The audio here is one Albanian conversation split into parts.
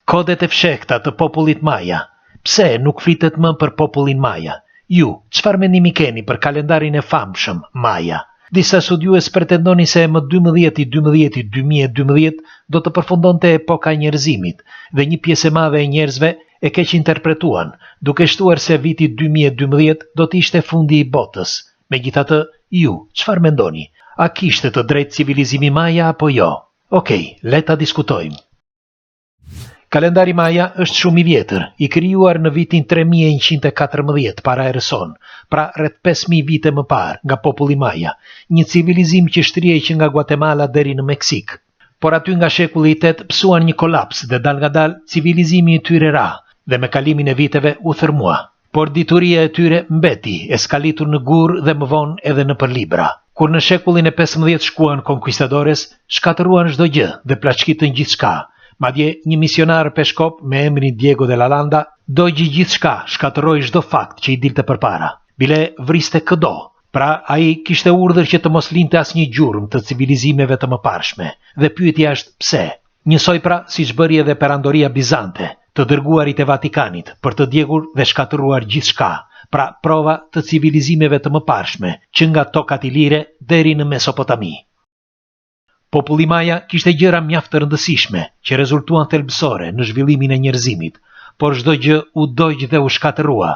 Kodet e fshehta të popullit Maja. Pse nuk flitet më për popullin Maja? Ju, çfarë mendimi keni për kalendarin e famshëm Maja? Disa studiues pretendonin se më 12 i 12 2012 do të përfundonte epoka e njerëzimit dhe një pjesë e madhe e njerëzve e keqinterpretuan, duke shtuar se viti 2012 do të ishte fundi i botës. Megjithatë, ju, çfarë mendoni? A kishte të drejtë civilizimi Maja apo jo? Okej, le ta diskutojmë. Kalendari Maja është shumë i vjetër, i krijuar në vitin 3114 para erës sonë, pra rreth 5000 vite më parë nga populli Maja, një civilizim që shtrihej që nga Guatemala deri në Meksikë. Por aty nga shekulli i 8 pësuan një kolaps dhe dalngadalë civilizimi i tyre ra dhe me kalimin e viteve u thërmua. Por dituria e tyre mbeti e skalitur në gur dhe më vonë edhe nëpër libra. Kur në shekullin e 15 shkuan conquistadores, shkatërruan çdo gjë dhe plaçkitën gjithçka. Madje një misionar peshkop me emrin Diego de la Landa dogji gjithçka, shkatërroi çdo fakt që i dilte përpara. Bile vriste këdo. Pra ai kishte urdhër që të mos linte asnjë gjurmë të civilizimeve të mëparshme. Dhe pyetja është pse? Njësoj pra siç bëri edhe Perandoria Bizante, të dërguarit e Vatikanit për të djegur dhe shkatërruar gjithçka, pra prova të civilizimeve të mëparshme, që nga tokat ilire deri në Mesopotami. Populli Maja kishte gjëra mjaft të rëndësishme, që rezultuan thelbësore në zhvillimin e njerëzimit, por çdo gjë u dogj dhe u shkatërrua.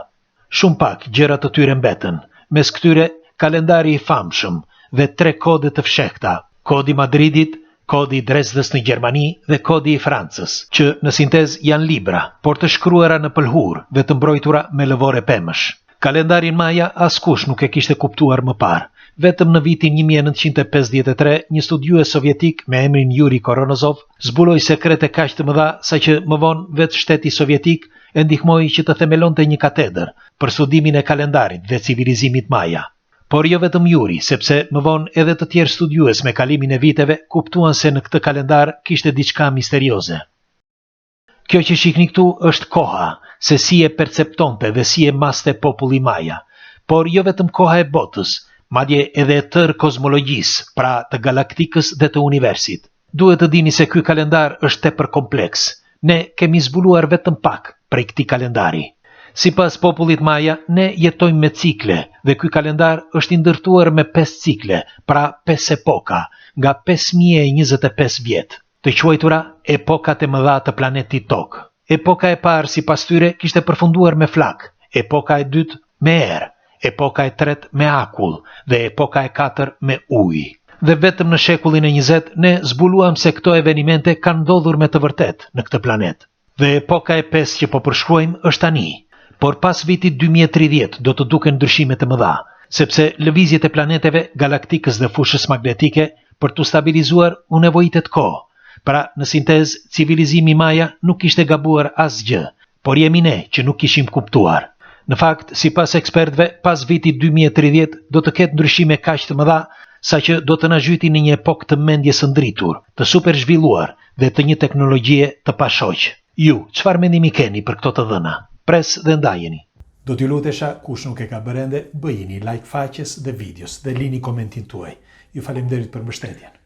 Shumë pak gjëra të tyre mbetën, mes këtyre kalendari i famshëm dhe tre kode të fshehta, kodi i Madridit, kodi i Dresdës në Gjermani dhe kodi i Francës, që në sintezë janë libra, por të shkruara në pëlhurë dhe të mbrojtura me lëvore pemësh. Kalendarin Maja askush nuk e kishte kuptuar më parë. Vetëm në vitin 1953 një studiues sovjetik me emrin Yuri Koronozov zbuloi sekrete kaq të mëdha saqë më vonë vetë shteti sovjetik e ndihmoi që të themelonte një katedër për studimin e kalendarit dhe civilizimit Maja. Por jo vetëm Juri, sepse më vonë edhe të tjerë studiues me kalimin e viteve kuptuan se në këtë kalendar kishte diçka misterioze. Kjo që shihni këtu është koha, se si e perceptonte dhe si e maste populli Maja. Por jo vetëm koha e botës, madje edhe e tërë kozmologjisë, pra të galaktikës dhe të universit. Duhet të dini se ky kalendar është tepër kompleks. Ne kemi zbuluar vetëm pak prej këtij kalendari. Sipas popullit Maja, ne jetojmë me cikle dhe ky kalendar është i ndërtuar me 5 cikle, pra 5 epoka, nga 5025 vjet, të quajtura epokat e mëdha të planetit Tokë. Epoka e parë sipas tyre kishte përfunduar me flakë, epoka e dytë me erë, epoka e tretë me akull dhe epoka e katër me ujë. Dhe vetëm në shekullin e 20 ne zbuluam se këto evenimente kanë ndodhur me të vërtetë në këtë planet. Dhe epoka e pestë që po përshkruajmë është tani. Por pas vitit 2030 do të duken ndryshime të mëdha, sepse lëvizjet e planeteve, galaktikës dhe fushës magnetike për t'u stabilizuar u nevojitet kohë. Pra, në sintezë, civilizimi Maja nuk kishte gabuar asgjë, por jemi ne që nuk kishim kuptuar. Në fakt, sipas ekspertëve, pas vitit 2030 do të ketë ndryshime kaq të mëdha, saqë do të na zhytin në një epokë të mendjes së ndritur, të super zhvilluar dhe të një teknologjie të pashoq. Ju, çfarë mendimi keni për këto të dhëna? Pres dhe ndajeni. Do t'ju lutesha, kush nuk e ka bërë ende, bëjini like faqes dhe videos dhe lini komentin tuaj. Ju faleminderit për mbështetjen.